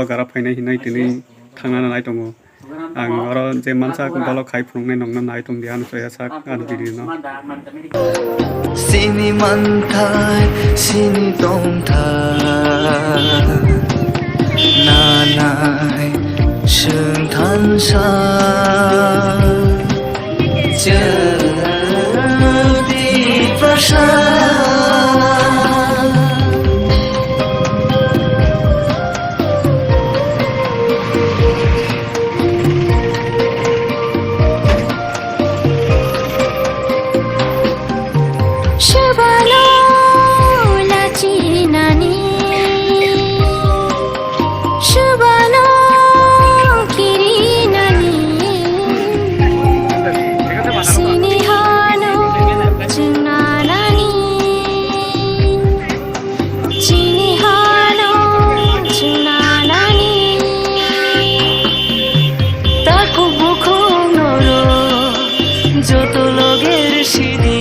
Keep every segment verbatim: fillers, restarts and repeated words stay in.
Gara phainai hinwi tini thangna nai tongo. Ang oro je mansa dolo khai phunuknai nokno nai tong di, ano soya sak ano video no. Sini manthai, sini tongthai, nanai, sengthansa. Shubalo lachinani, shubalo kirinani, sini hano chunanani, sini hano chunanani. Takhuk bukhuk noro joto loger sidi.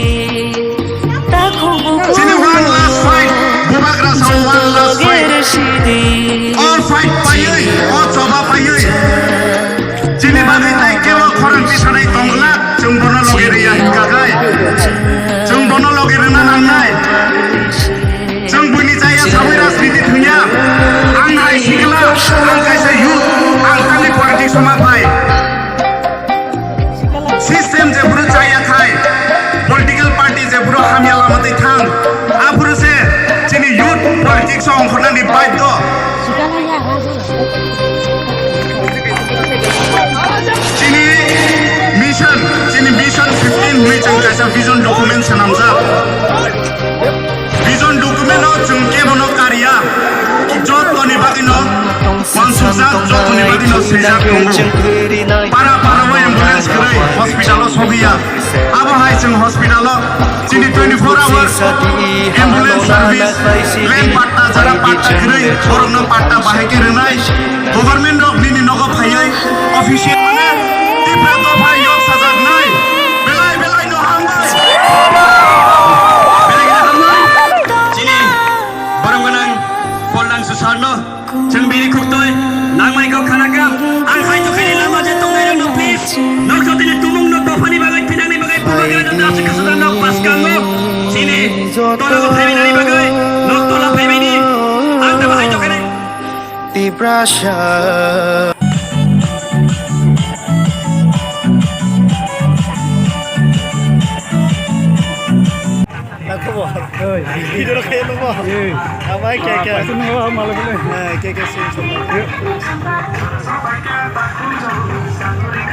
Takhuk bukhuk noro joto loger sidi. Chini one last fight, Bubagra Salo one last fight. O fight paiwi, o choba paiwi. Chini bagwi tai kebo khorang tisanai tongla, chwng bono loge riya hinkha khai. Chwng bono loge rwna nangnai. Chwng buini chaya sawi rajniti thwngya. Ang hai sikla, ang kaisa youth, ang tamni politics o ma phai. System jephuru chaya khai, political party jephuru hamya lama twi thang, aphuru se chini youth politics o ongkhornani badhyo. Chini mission, chini mission fifteen hwnwi chwng kaisa vision document swnamjak. Vision document o chwng kebono kariya, jotoni bagwino wansukjak, jotoni bagwino swijak tongo. Para para o ambulance kwrwi hospital o sogwiya. Abo hai chwng hospital o chini twenty-four hours ambulance service, lane patta, jara patta kwrwi borokno patta bahai khe rwnai. Government rok nini nogo phaiwi official mane Tipra dopha yok sajaknai. Belai belai no hambai. Belai belai hambai. Chini borok gwnang Paul Langsu sir no. Chwng bini khuktwi nangmani kok khana kha. Ang hai to khaini lama je tongnai rok no please. Nok jotini tumung no dophani bagwi thinangni bagwi Bubagra no dasi khasuda nok paskango. Chini tola o phaiwi nani bagwi nok tola phaiwi ni. Ang tamo hai to khaini. Tiprasa. Nang khobor? Oi. Video rok khe nungbo? Oi. Amai khe khe. Paisa nungbo, malai bole. Eh, khe khe sing song.